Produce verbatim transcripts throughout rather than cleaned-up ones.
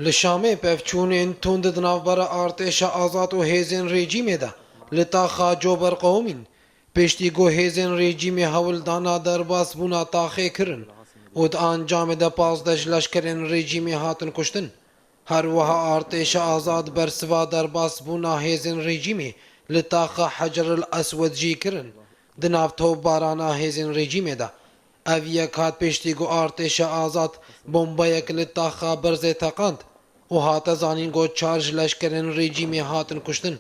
Li Şamê pevçûnên tund di navbera artêşa azad û hêzên rejîmê de li taxa Cober qewimîn, piştî ku hêzên rejîmê hewldana derbasbûna taxê kirin û di encamê de pazdeh ji leşkerên rejîmê hatin kuştin. Her wiha artêşa azad bersiva derbasbûna hêzên rejîmê li taxa Hecer el Eswed jî kirin, di nav topbarana hêzên rejîmê de. Ev yek hat piştî ku artêşa azad bombeyek li taxa Berzê teqand û hate zanîn ku çar ji leşkerên rejîmê hatin kuştin.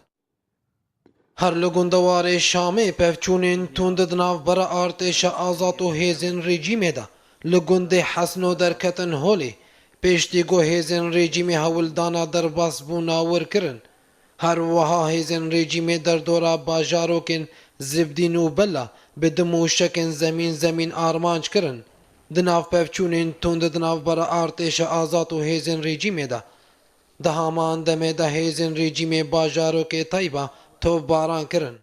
Her li gundewarê Şamê pevçûnên tund di navbera artêşa azad û hêzên rejîmê de li gundê Hesno derketin holê, piştî ku hêzên rejîmê hewldana derbasbûna wir kirin. Her wiha hêzên rejîmê derdora bajarokên Zibdîn û Bela bi du mûşekên zemîn zemîn armanc kirin. Di nav pevçûnên tund di navbera artêşa azad û hêzên rejîmê de, di haman demê de hêzên rejîmê bajarokê Tayba topbaran kirin.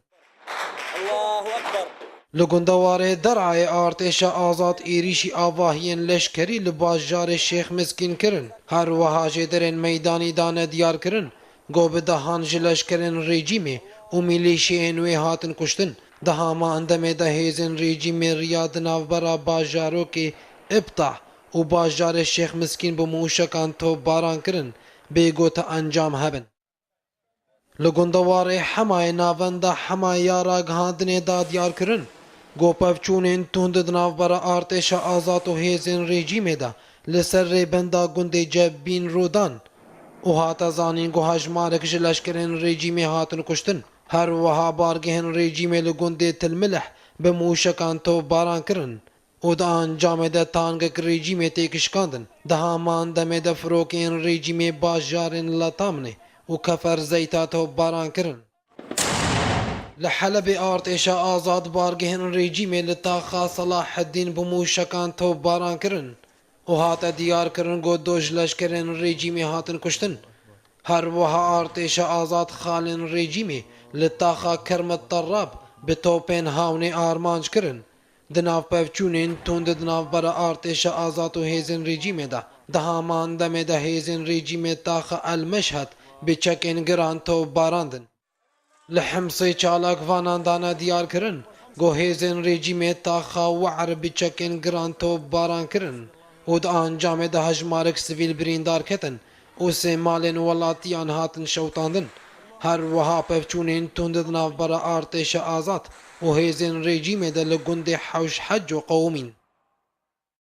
Li gundewarê Derayê artêşa azad êrîşî avahiyên leşkerî li bajarê Şêx Miskîn kirin. Her wiha jêderên meydanî dane diyarkirin ku bi dehan ji leşkerên rejîmê û mîlîşiyên wê hatin kuştin. Di haman demê de hêzên rejîmê riya di navbera bajarokê Îbtah û bajarê Şêx Miskîn bi mûşekan topbaran kirin, bê ku ti encam hebin. Li gundewarê Hemayê navenda Hema ya ragihandinê da diyarkirin ku pevçûnên tund di navbera artêşa azad û hêzên rejîmê de li ser rêbenda gundê Cebîn rû dan û hate zanîn ku hejmarek ji leşkerên rejîmê hatin kuştin. Her wiha bargehên rejîmê li gundê Tilmilih bi mûşekan topbaran kirin û di encamê de tangek rejîmê têk şikandin. Di haman demê de firokeyên rejîmê bajarên Letamnê û Kefer Zeyta topbaran kirin. Li Helebê artêşa azad bargehên rejîmê li taxa Selaheddîn bi mûşekan topbaran kirin û hate diyarkirin ku du ji leşkerên rejîmê hatin kuştin. Her wiha artêşa azad xalên rejîmê li taxa Kermet Terrab bi topên hawnê armanc kirin. Di nav pevçûnên tund di navbera artêşa azad û hêzên rejîmê de, di haman demê de hêzên rejîmê taxa El Meşhed bi çekên giran top barandin. Li Himsê çalakvanan dane diyarkirin ku hêzên rejîmê taxa We'er bi çekên giran top baran kirin û di encamê de hejmarek sivîl birîndar ketin û sê malên welatiyan hatin şewitandin. Her wiha pevçûnên tund di navbera artêşa azad û hêzên rejîmê de li gundê Hewş Heco qewimîn.